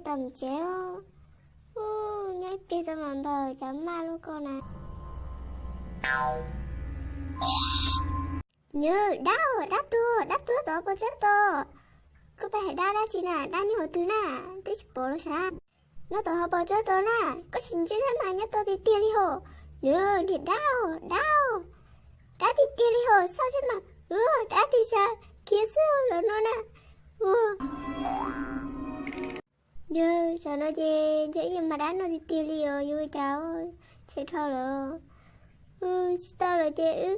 Tau mus tsev. Ub, nyob ib pliag tau mam npawg cov maj lub koj na. Nws, dab, dab tuag, dab tuag tom hauv paus tsawb tos. Koj pheej hais dab dab tsi na, dab nyob hauv twg na, twb tsis pom los sav. Nyob tom hauv paus tsawb tos na, koj tsis ntsia thiab mas nyob tod tiag tiag li hos. Nws, niag dab, dab, dab tiag tiag li hos, xauj thiab mas, dab tiag tiag, khiav xwb los no na. Yog, tam no ces ntshe ib yam mas dab no tiag tiag li os, yuav ua cas, tshem dhau lawm. Tsis tau lawm ces wb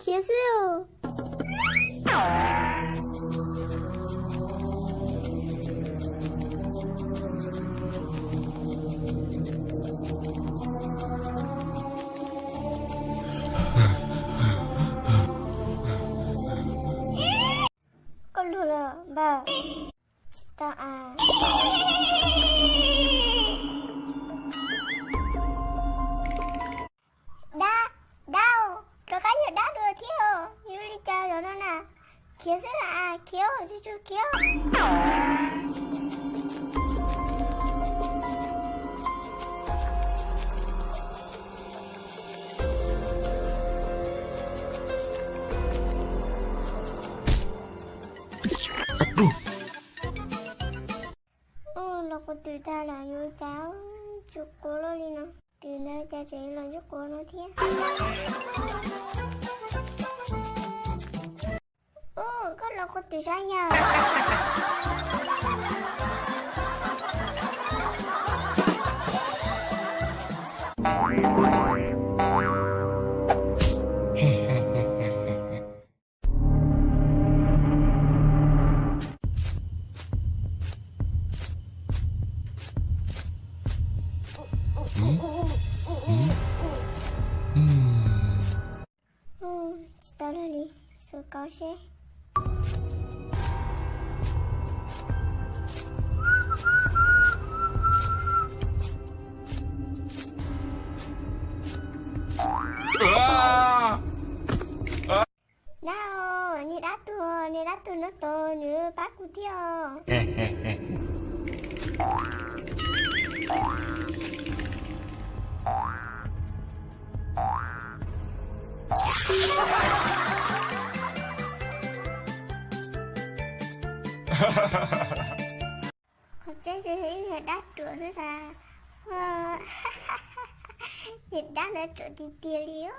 khiav xwb os. Koj luag los npawg? Tsis tau a. Dab, dab, rov qab yog dab dua thiab os, yuav li cas los no na. Khiav xwb las, khiav, tsuag tsuag khiav. Ub, los quas twm tag lawm yuav ua cas, tsis quav loj li no. Twm ntawd cas tseem los ntsib quav no thiab. Ub, koj los quas twm sav yawg. Tsis tau luag li, xus kauv seb. Dab, niag dab tuag, niag dab tuag no tos nws pab kuv thiab os. Qhov tseeb tsis yog ib yam dab ruam xwb sas, yog dab ntawd ruam tiag tiag li os.